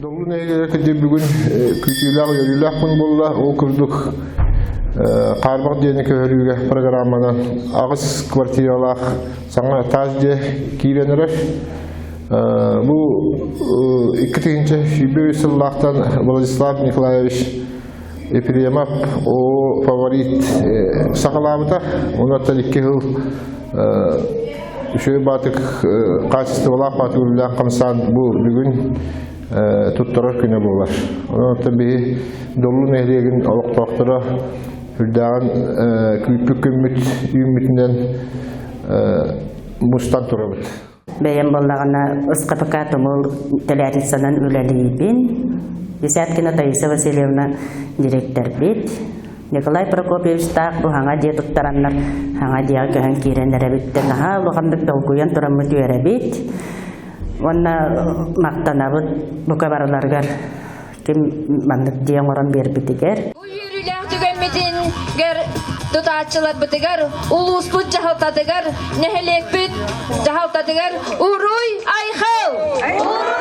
Доллу нэһилиэгэр кырдьык бүгүн күүтүүлээх, үөрүүлээх күн буолла. Ол курдук хаарбах дьиэни көһөрүүгэ программанан аҕыс квартиралаах саҥа таас дьиэ киирэн эрэр. Бу 2023 сыллаахтан Владислав Николаевич Ефремов о фаворит саҕалаабыта. Онуоттан икки сыл үчүгэй баатык хаачыстыбалаах баатык үлэлээх хамсаан бу бүгүн туттарар күнэ буолар. Онон биһи Доллу нэһилиэгин олохтоохторо үрдээҕин күүппүт күммүт үүммүтүнэн мустан турабыт. Бэйэм буоллаҕына СКПК Тумул тэлээрицанан үлэлиибин. Десяткина Таиса Васильевна директорбит. Николай Прокопьевичтаах бу хаҥа дьиэ туттараннар хаҥа дьиэҕэ көһөн киирэн эрэбиттэн наһаа улаханнык долгуйан тураммыт үөрэбит. Уонна махтанабыт бука барыларыгар ким маннык дьиэ оҥорон биэрбитигэр. Бу үөрүүлээх түгэммитингэр тутааччыларбытыгар, улууспут дьаһалтатыгар, нэһилиэкпит дьаһалтатыгар уруй айхал!